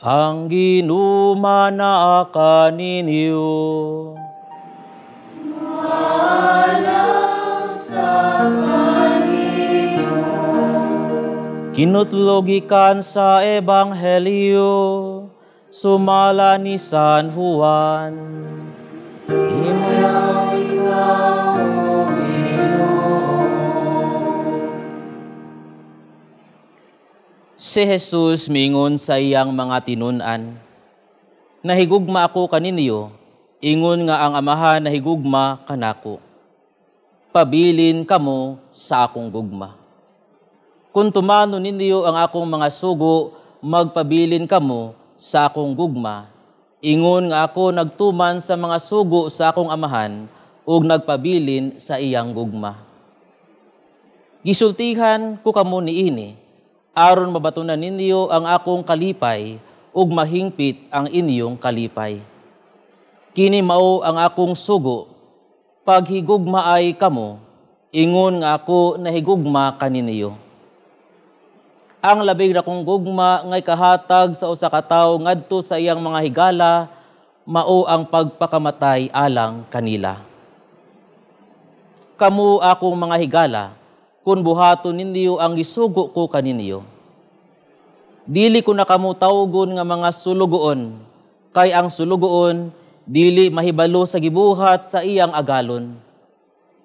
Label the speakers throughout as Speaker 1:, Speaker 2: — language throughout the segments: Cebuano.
Speaker 1: Ang Ginoo naa kaninyo.
Speaker 2: Manang sa kanimo.
Speaker 1: Kinutlo gikan sa Ebanghelyo sumala ni San Juan.
Speaker 2: Himayaw ikaw, O Ginoo.
Speaker 1: Si Jesus miingon sa iyang mga tinun-an, "Nahigugma ako kaninyo, ingon nga ang Amahan nahigugma kanako. Pabilin kamo sa akong gugma. Kung tumanon ninyo ang akong mga sugo, magpabilin kamo sa akong gugma, ingon nga ako nagtuman sa mga sugo sa akong Amahan ug nagpabilin sa iyang gugma. Gisultihan ko kamo niini, aron mabatunan ninyo ang akong kalipay ug mahingpit ang inyong kalipay. Kini mao ang akong sugo, paghigugmaay kamo, ingon nga ako nahigugma kaninyo. Ang labing dakong gugma nga ikahatag sa usa ka tawo ngadto sa iyang mga higala, mao ang pagpakamatay alang kanila. Kamo akong mga higala, kung buhaton ninyo ang gisugo ko kaninyo. Dili ko na kamo tawgon nga mga sulugoon, kay ang sulugoon dili mahibalo sa gibuhat sa iyang agalon.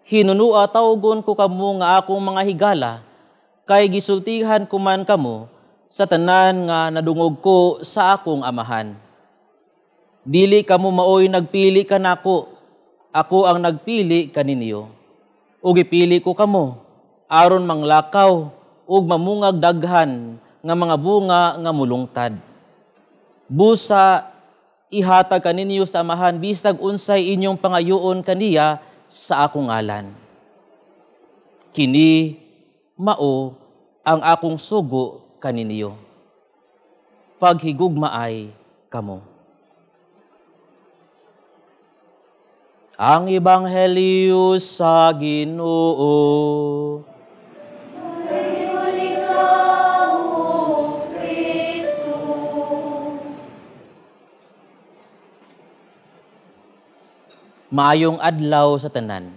Speaker 1: Hinunua tawgon ko kamo nga akong mga higala, kay gisultihan ko man kamo sa tanan nga nadungog ko sa akong Amahan. Dili kamo maoy nagpili kanako, ako ang nagpili kaninyo. Ug gipili ko kamo aron manglakaw ug mamungag daghan nga mga bunga nga mulungtad. Busa ihatag kaninyo sa Amahan bisag unsay inyong pangayoon kaniya sa akong ngalan. Kini mao ang akong sugo kaninyo. Paghigugmaay kamo." Ang Ebanghelyo sa Ginoo.
Speaker 2: Dayon ikaw, O Kristo.
Speaker 1: Maayong adlaw sa tanan.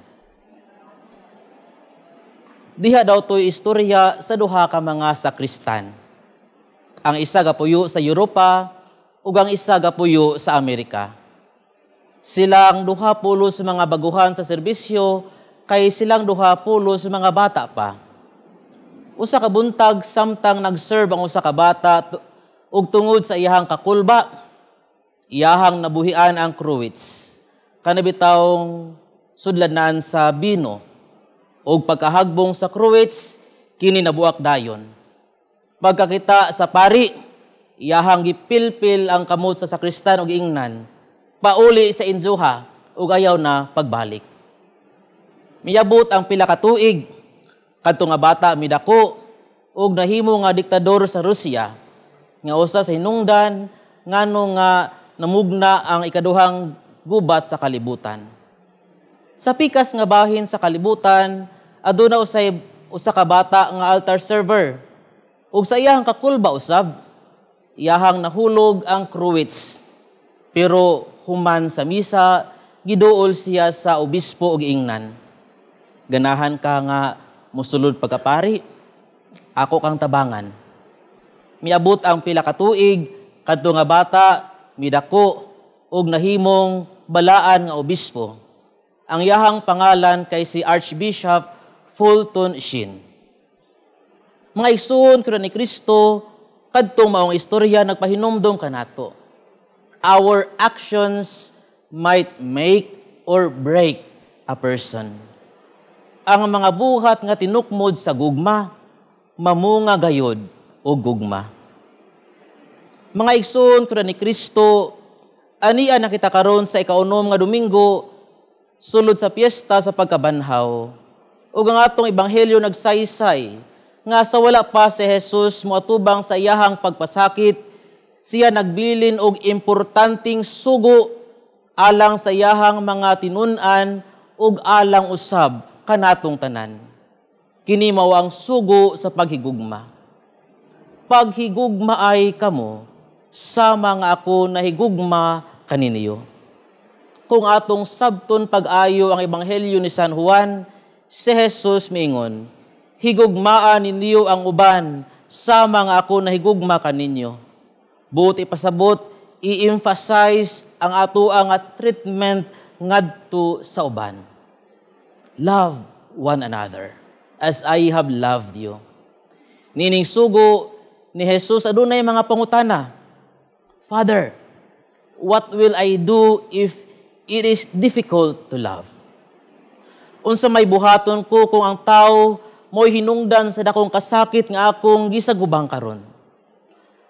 Speaker 1: Diha daw to'y istorya sa duha ka mga sakristan. Ang isa gapuyo sa Europa ug ang isa gapuyo sa Amerika. Silang duha pulos sa mga baguhan sa serbisyo kay silang duha pulos sa mga bata pa. Usa ka buntag samtang nagserve ang usa ka bata ug tungod sa iyahang kakulba, iyahang nabuhian ang cruwits. Kanabitawng sudlanan sa bino. Og pagkahagbong sa cruwits, kini nabuak dayon. Pagkakita sa pari, iyahang gipilpil ang kamot sa sakristan og ingnan, pauli sa inzuha ug ayaw na pagbalik. Miyabot ang pila ka tuig, kadto nga bata midako ug nahimo nga diktador sa Rusya, nga usa sa hinungdan ngano nga namugna ang ikaduhang gubat sa kalibutan. Sa pikas nga bahin sa kalibutan, aduna usay usa ka bata nga altar server. Ug sa iyahang kakulba usab, iyahang nahulog ang cruwits. Pero human sa misa, giduol siya sa obispo og ingnan, "Ganahan ka nga mosulod pagkapari, ako kang tabangan." Miabot ang pila ka tuig, kadto nga bata midako og nahimong balaan nga obispo. Ang iyahang pangalan kay si Archbishop Fulton Sheen. Mga igsoon ko ni Kristo, kadtong maong istorya nagpahinumdom kanato. Our actions might make or break a person. Ang mga buhat nga tinukmod sa gugma, mamunga gayod o gugma. Mga igsoon ko ni Kristo, ania nakita karon sa ikaunom nga Domingo sulod sa piyesta sa pagkabanhaw. Ug ang atong ebanghelyo nagsaysay nga sa wala pa si Jesus moatubang sa iyahang pagpasakit, siya nagbilin og importanteng sugo alang sa iyahang mga tinun-an ug alang usab kanatong tanan. Kini mao ang sugo sa paghigugma. Paghigugma ay kamo, sama nga ako nahigugma kaninyo." Kung atong sabton pag-ayo ang Ebanghelyo ni San Juan, si Jesus miingon, "Higugmaa ninyo ang uban sama nga ako nahigugma kaninyo." Buot ipasabot, i-emphasize ang atoa nga treatment ngadto sa uban. Love one another as I have loved you. Niining sugo ni Jesus, adunay mga pangutana. "Father, what will I do if it is difficult to love? Unsa may buhaton ko kung ang tao mo'y hinungdan sa dakong kasakit nga akong gisagubang karon?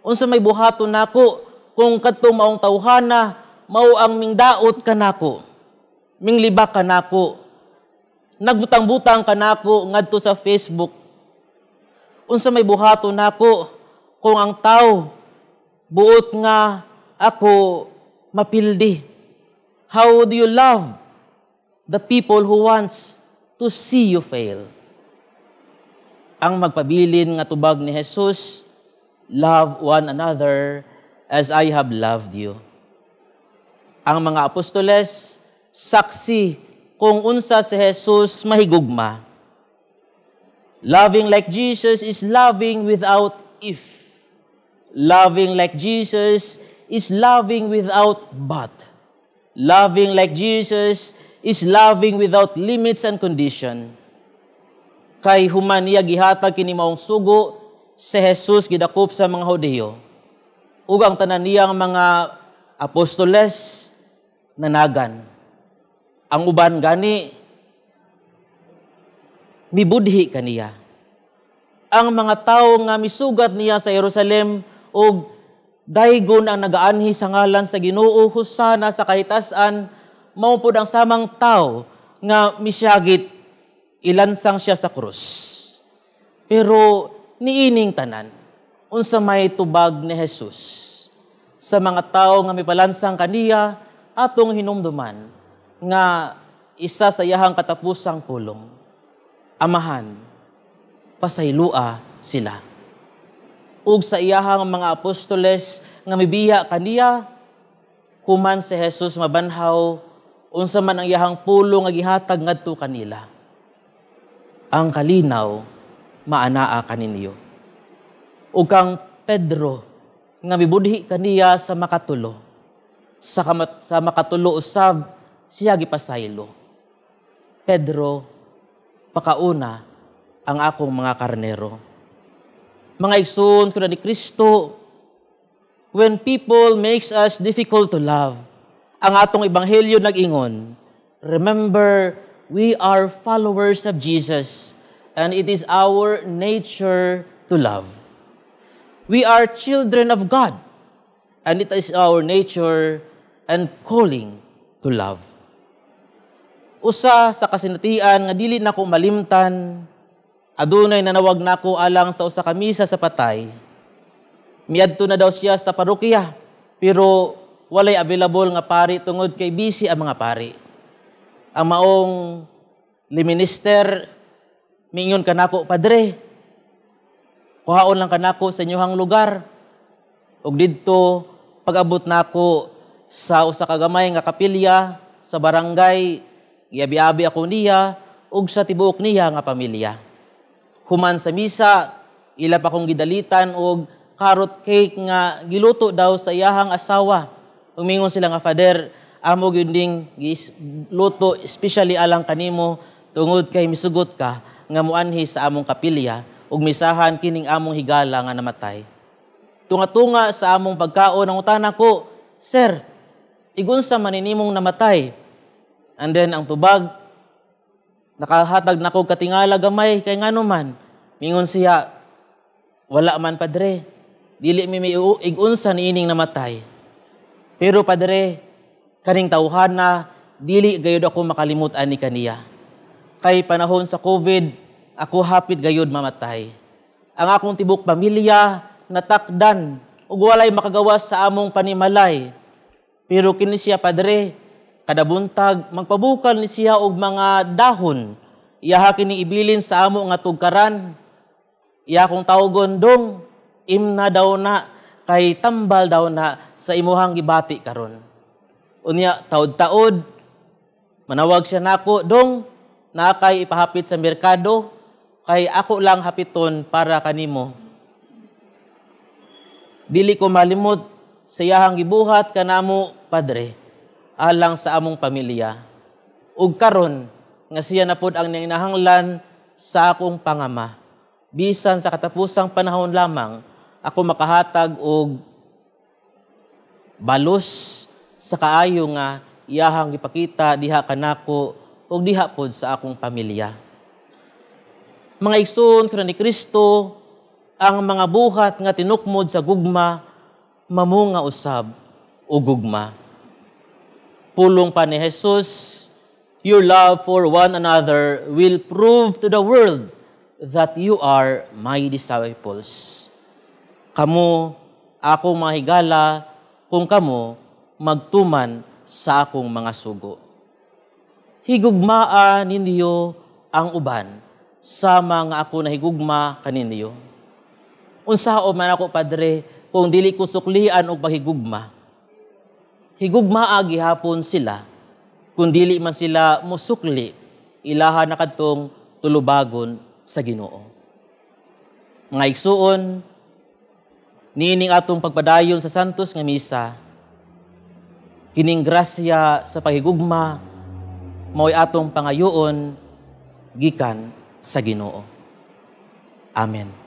Speaker 1: Unsa may buhaton nako kung kadtong maong tawhana mao ang mingdaot kanako, minglibak kanako, nagbutang-butang kanako ngadto sa Facebook? Unsa may buhaton nako kung ang tao buot nga ako mapildi? How do you love the people who wants to see you fail?" Ang magpabilin nga tubag ni Jesus, "Love one another as I have loved you." Ang mga apostoles, saksi kung unsa si Jesus mahigugma. Loving like Jesus is loving without if. Loving like Jesus is loving without but. Loving like Jesus is loving without limits and condition. Kay human niya gihatag kini maong sugo, si Jesus gidakop sa mga Hudiyo. Ug ang tanan niyang mga apostoles nanagan. Ang uban gani mibudhi kaniya. Ang mga tawo nga misugat niya sa Jerusalem og "Daygon ang nagaanhi sa ngalan sa Ginoo, hosana sa kahitasan," mao pud ang samang tao nga misyagit ilansang siya sa krus. Pero niining tanan, unsa may tubag ni Jesus sa mga tao nga mipalansang kaniya? Atong hinumduman nga isa sa iyahang katapusang pulong, "Amahan, pasaylua sila." Ug sa iyahang mga apostoles nga mibiya kaniya, human si Jesus mabanhaw, unsa man ang iyahang pulong nga gihatag ngadto kanila? "Ang kalinaw maanaa kaninyo." Ug kang Pedro nga mibudhi kaniya sa makatulo, sa makatulo usab siya gipasaylo. "Pedro, pakauna ang akong mga karnero." Mga igsoon ko ni Kristo, when people makes us difficult to love, ang atong ebanghelyo nag-ingon, remember, we are followers of Jesus and it is our nature to love. We are children of God and it is our nature and calling to love. Usa sa kasinatian nga dili nako malimtan, adunay nanawag nako alang sa usa ka misa sa patay. Miadto na daw siya sa parokya, pero walay available nga pari tungod kay busy ang mga pari. Ang maong liminister miingon kanako, "Padre, kuhaon lang kanako sa inyong lugar." Ug didto pag-abot nako sa usa ka gamay nga kapilya sa barangay, giabi-abi ako niya ug sa tibuok niya nga pamilya. Human sa misa, ila pa kong gidalitan og carrot cake nga giluto daw sa iyahang asawa. Umingon sila nga, "Father, amo gyud ning luto especially alang kanimo tungod kay misugot ka nga muanhi sa among kapilya ug misahan kining among higala nga namatay." Tunga-tunga sa among pagkaon, nangutana ko, "Sir, igunsa man nimong namatay?" And then ang tubag, nakahatag nako katingala gamay kay ngano man. Mingon siya, "Wala man, Padre. Dili mi may igunsa niining namatay. Pero Padre, kaning tawhana, dili gayud ako makalimot ani kaniya. Kay panahon sa COVID, ako hapit gayud mamatay. Ang akong tibok pamilya natakdan ug walay makagawas sa among panimalay. Pero kini siya, Padre, kada buntag magpabukal ni siya og mga dahon. Iyaha kini ibilin sa amo nga tugkaran. Iya kong tawgon, 'Dong, imna daw na Kay tambal daw na sa imuhang gibati karon. Unya, taod-taod, manawag siya nako, "Dong, naa kay ipahapit sa merkado, kay ako lang hapiton para kanimo." Dili ko malimot sa iyahang gibuhat kanamo, Padre, alang sa among pamilya. Ug karon nga siya na pod ang nanginahanglan sa akong pangama. Bisan sa katapusang panahon lamang, ako makahatag og balos sa kaayo nga iyahang gipakita diha kanako ug diha pod sa akong pamilya. Mga igsoon ni Kristo, ang mga buhat nga tinukmod sa gugma mamunga usab og gugma. Pulong pa ni Jesus, "Your love for one another will prove to the world that you are my disciples." Kamo, akong mga higala, kung kamo magtuman sa akong mga sugo. Higugmaa ninyo ang uban sama nga ako nahigugma kaninyo. Unsaon man ako, Padre, kung dili ko suklian og paghigugma? Higugmaa gihapon sila. Kung dili man sila musukli, ilaha na kadtong tulubagon sa Ginoo. Mga igsuon, niining atong pagpadayon sa Santos nga Misa, kining grasya sa paghigugma mao'y atong pangayoon gikan sa Ginoo. Amen.